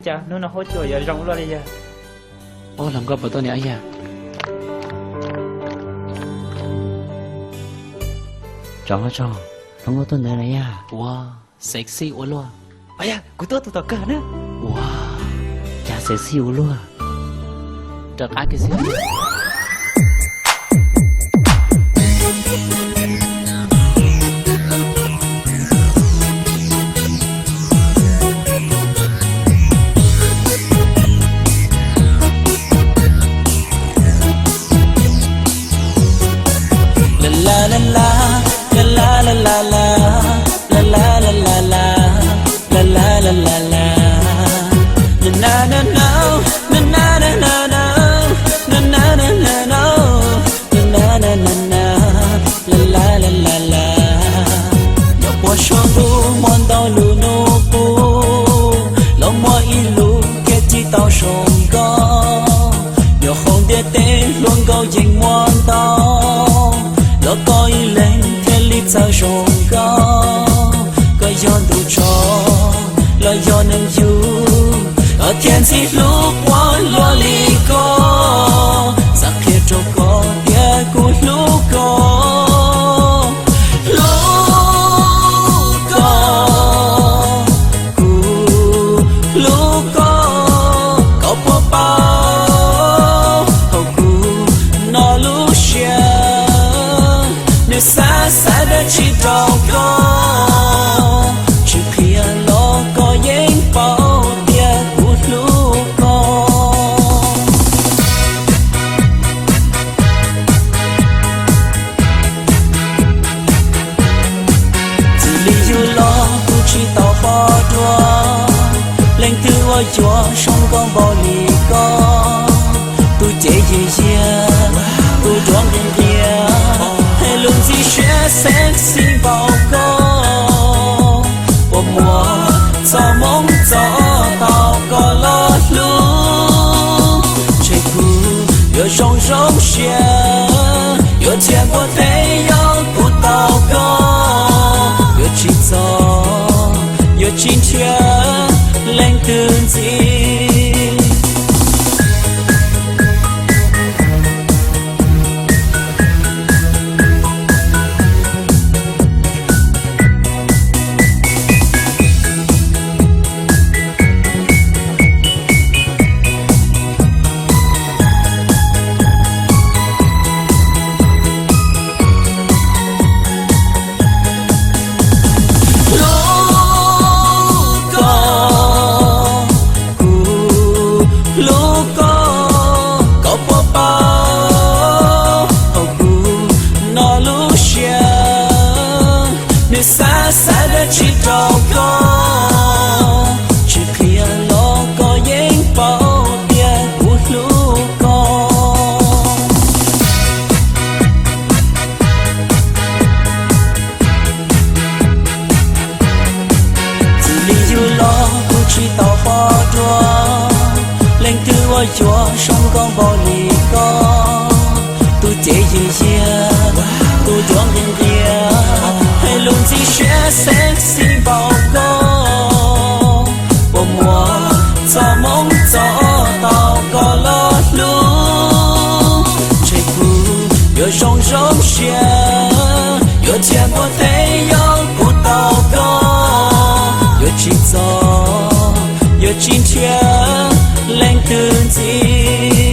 Cas hnub no huab cua yuav zoo luaj li yog? Ua hluas nkauj puas tuaj niam yag? Tso tso, hluas nkauj tuaj ntawd na yag. Ua, sexy ua luaj. Yog kuv tuaj tus tom kawg na. Ua, cas sexy ua luaj. Rov qab kiag xwb. Nyob puag saum ntuj muaj ntau lub nub qub, los muaj ib lub thiaj tsis tau zoo nkauj. Nyob hauv ntiaj teb hluas nkauj yeej muaj ntau, los koj ib leeg thiaj li txawj zoo nkauj. Koj yog ntu tso los yog neeg yug, koj thiaj ntxim hlub quaj luaj li ko. Xav qhia rau koj tias kuv hlub koj, hlub koj, kuv hlub koj. Koj puas paub hauv kuv no lub siab, nws xav xav dab tsi rau koj, tsis qhia los koj yeej paub tias kuv hlub koj. Txij li yug los kuv tsis tau pom dua leej twg uas yuav zoo nkauj npaum li koj. Tus cev yws yias, tus duab nqhis nqias, hais lus ntxim siab sexy npaum koj. Puas muaj txoj hmoo txog tau koj los hlub, ntshe kuv yuav zoo zoo siab, yuav tsis npua teb yog kuv tau koj. Yuav tsis txog, yuav tsis nrhiav leej twg ntxiv. Hlub koj, kuv hlub koj, koj puas paub hauv kuv no lub siab, nws xav xav dab tsi rau koj, tsis qhia los koj yeej paub tias kuv hlub koj. Txij li yug los kuv tsis tau pom dua leej twg uas yuav zoo nkauj npaum li koj. Tus cev yws yias, tus duab nqhis nqias, hais lus ntxim siab sexy npaum koj. Puas muaj txoj hmoo txog tau koj los hlub, ntshe kuv yuav zoo zoo siab, yuav tsis npua teb yog kuv tau koj. Yuav tsis txog, yuav tsis nrhiav leej twg ntxiv.